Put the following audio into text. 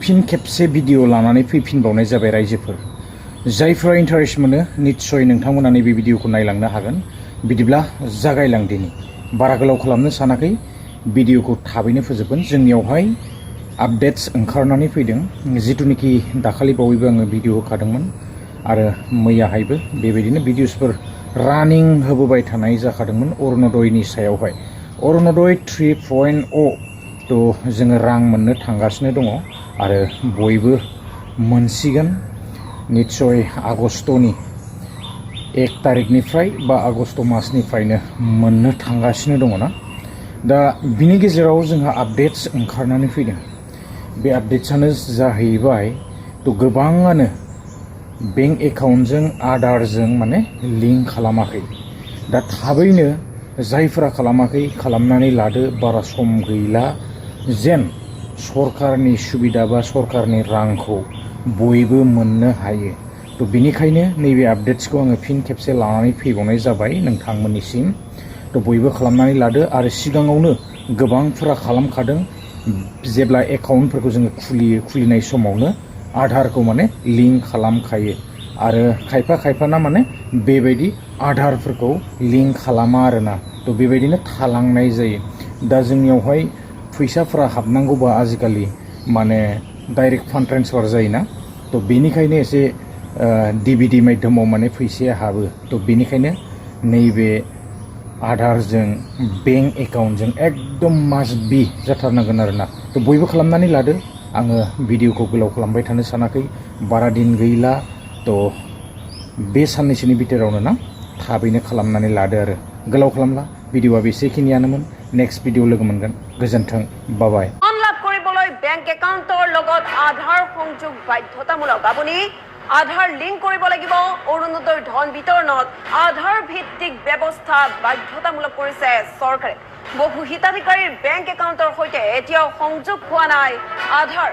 फिन खेबसे भिडिअ लानानै फैफिनबावनाय जाबाय रायजोफोर जायफोरा इन्टारेस्ट मोनो निश्चय नोंथांमोना नैबे भिडिअखौ नायलांनो हागोन बिदिब्ला जागायलांदिनि बारा गोलाव खालामनो सानाखै भिडिअखौ थाबैनो फोजोबगोन जोंनियावहाय आपडेट्स ओंखारनानै फैदों जितुनिखि दाखालि बावैबो आङो भिडिअ होखादोंमोन आरो मैयाहायबो बेबायदिनो भिडिअसफोर रानिं होबोबाय थानाय जाखादोंमोन अरुणोदयनि सायावहाय अरुणोदय 3.0 तो जोङो रां मोननो थांगासिनो दङ आरो बयबो मोनसिगोन निश्चय आगस्तनि 1 तारिखनिफ्राय बा आगस्त मासनिफ्रायनो मोननो थांगासिनो दङ ना दा बिनि गेजेराव जोंहा आपडेट्स ओंखारनानै फैदों बे आपडेट्सआनो जाहैबाय तो गोबाङानो बेंक एकाउन्टजों आधारजों माने लिंक खालामाखै दा थाबैनो जायफोरा खालामाखै खालामनानै लादो बारा सम गैला जेन सरकारनि सुबिदा बा सरकारनि रांखौ बयबो मोननो हायो तो बेनिखायनो नैबे आपडेट्सखौ आङो फिन खेबसे लानानै फैबावनाय जाबाय नोंथांमोननिसिम तो बयबो खालामनानै लादो आरो सिगाङावनो गोबांफोरा खालामखादों जेब्ला एकाउन्टफोरखौ जोङो खुलिनाय समावनो आधारखौ माने लिंक खालामखायो आरो खायफाना माने बेबायदि आधारफोरखौ लिंक खालामा आरोना तो बेबायदिनो थालांनाय जायो दा जोंनियावहाय फैसाफोरा हाबनांगौबा आजिखालि माने डाइरेक्ट फान्ड ट्रेन्सफार जायोना तो बेनिखायनो एसे डिबिडि माध्यमाव माने फैसाया हाबो तो बेनिखायनो नैबे आधारजों बेंक एकाउन्टजों एकदम मास्ट बि जाथारनांगोन आरोना तो बयबो खालामनानै लादो आङो भिडिअखौ गोलाव खालामबाय थानो सानाखै बारा दिन गैला तो बे साननैसोनि बिथोरावनो ना थाबैनो खालामनानै लादो आरो गोलाव खालामला भिडिअआ बेसेखिनियानोमोन नेक्स्ट भिडिअ लोगो मोनगोन गोजोन्थों बाय लोन लाभ কৰিবলৈ বেংক একাউণ্টৰ লগত আধাৰ সংযোগ বাধ্যতামূলক আপুনি আধাৰ লিংক কৰিব লাগিব অৰুণোদয় ধন বিতৰণত আধাৰ ভিত্তিক ব্যৱস্থা বাধ্যতামূলক কৰিছে চৰকাৰে বহু হিতাধিকাৰীৰ বেংক একাউণ্টৰ সৈতে এতিয়াও সংযোগ হোৱা নাই আধাৰ